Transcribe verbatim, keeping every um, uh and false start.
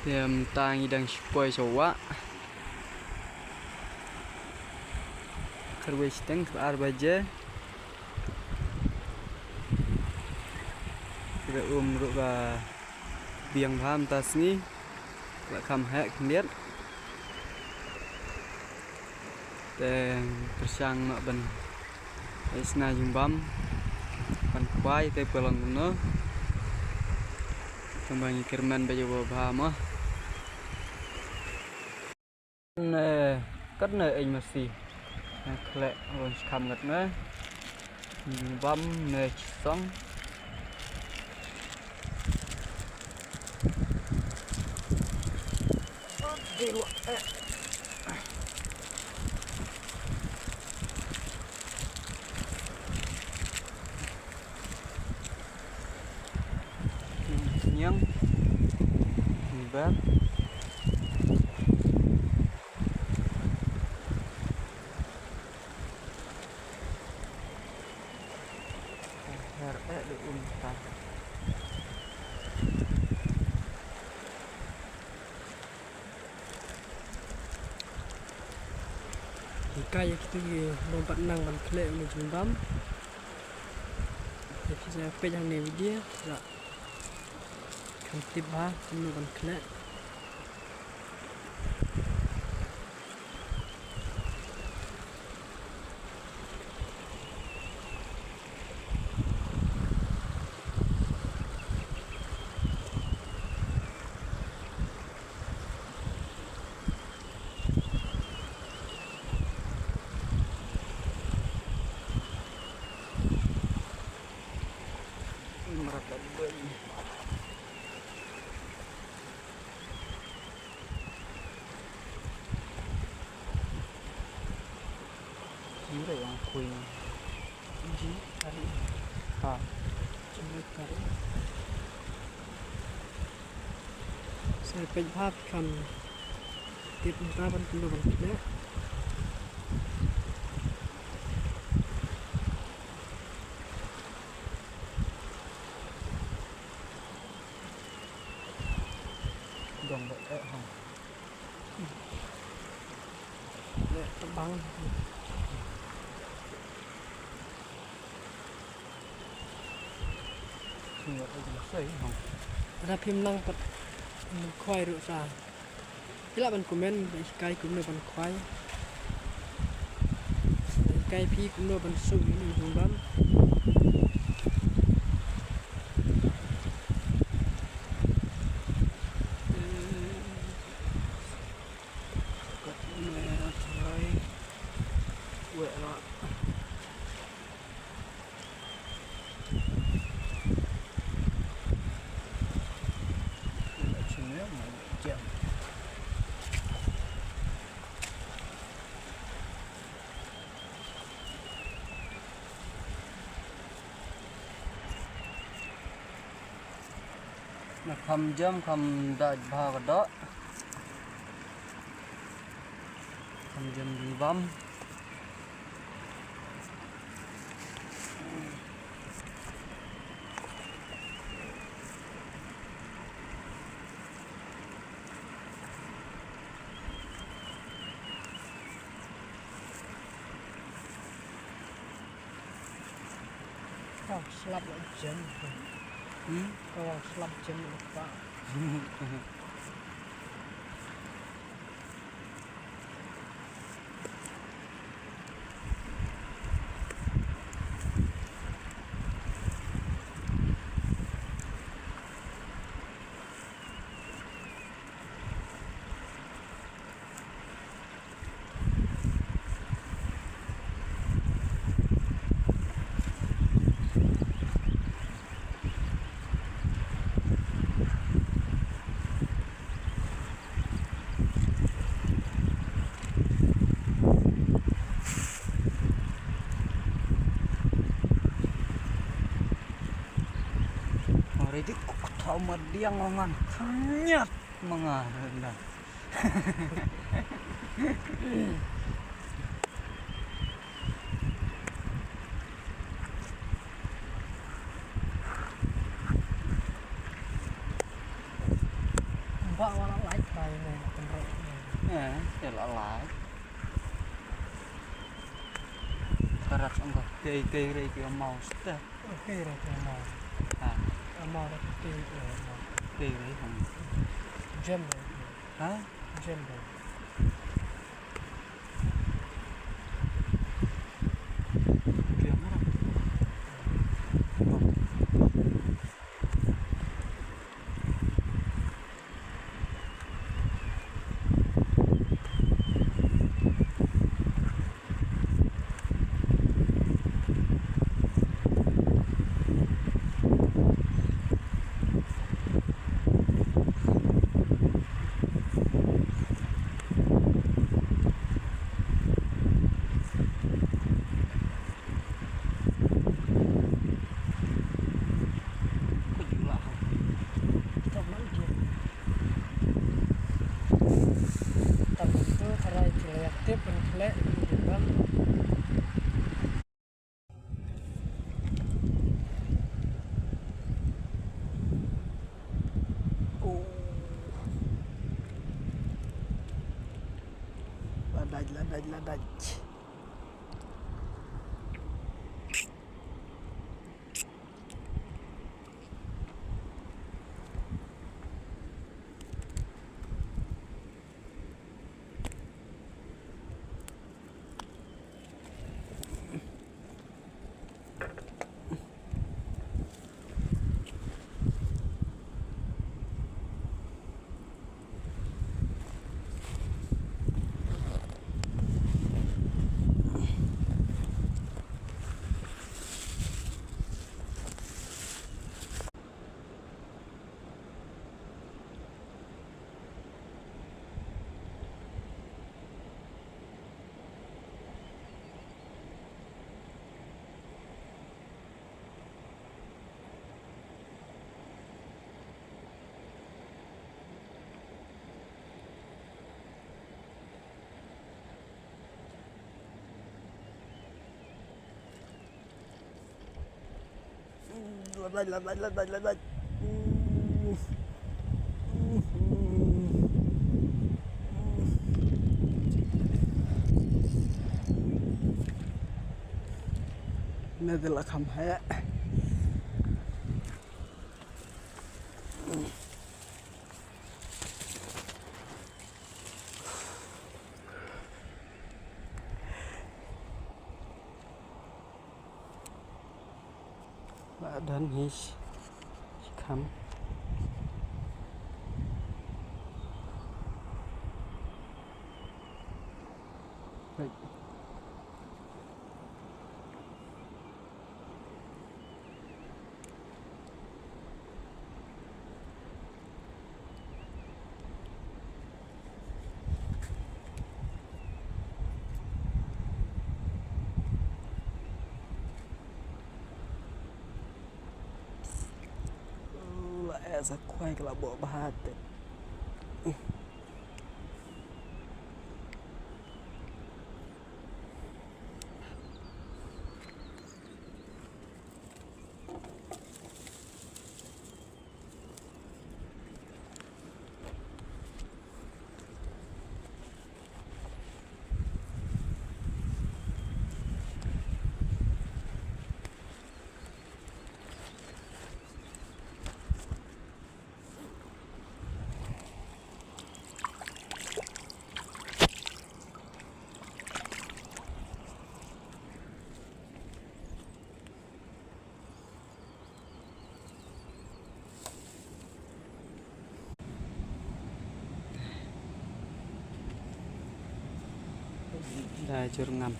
Te mynta ngi dang shu poi sha wah. Khatwei shiteng, khatar baje. Ka um ruh ka biang bha mynta sngi. Ka la kham heh khyndiat. Te pyrshang noh ban ai sna jingbam ban khwai te ka long kumno. Tang ba ngi kyrmen ba ïa ba bha mo. Ne katne ïa masi. Ne khleh rong skham katne. Jingbam ne chisong. Niang. Ber. Her eh de um ta. Hikai ïa kito ki bym pat nang ban khleh une u jingbam. Ïa phi sa peit hangne video la kan tip bha kumno ban khleh. Yura yang kui. Ji, tarik. Ha. Jemut tarik. Sa peit bha kan tip mynta ban kumno ban khleh. Dong ba eh hong. Leh tebang. Lada phim nang pat khwai ruh sa. Phi lah ban comment, ban hikai kumno ban khwai. Ban hikai phi kumno ban suk ïa une u jingbam. Kat me trai. Weh lah. Na kham jam kham dait bha ka doh. Kham jam jingbam. Ka slap la jem. Hmm? Ka slap jem la pa. Already kok tau madiang ngan khanyat. Manga na. Wa, wa la lait, pa ïa ne, pynrok ne. Eh, te la lait. Karat ong ka, kei, kei rei ki mouse te. Oh, kei rei ki mouse. Ha. Mouse rei kei, eh, mouse. Kei rei hang. Jam rei. Ha? Jam rei. Oh. La dait, la dait, la dait. Ladai, ladai, ladai, ladai. Nadal akam hai. Ba dan hi. Kam. Right. La esa kwai kala bo bahat. Da jur ngam.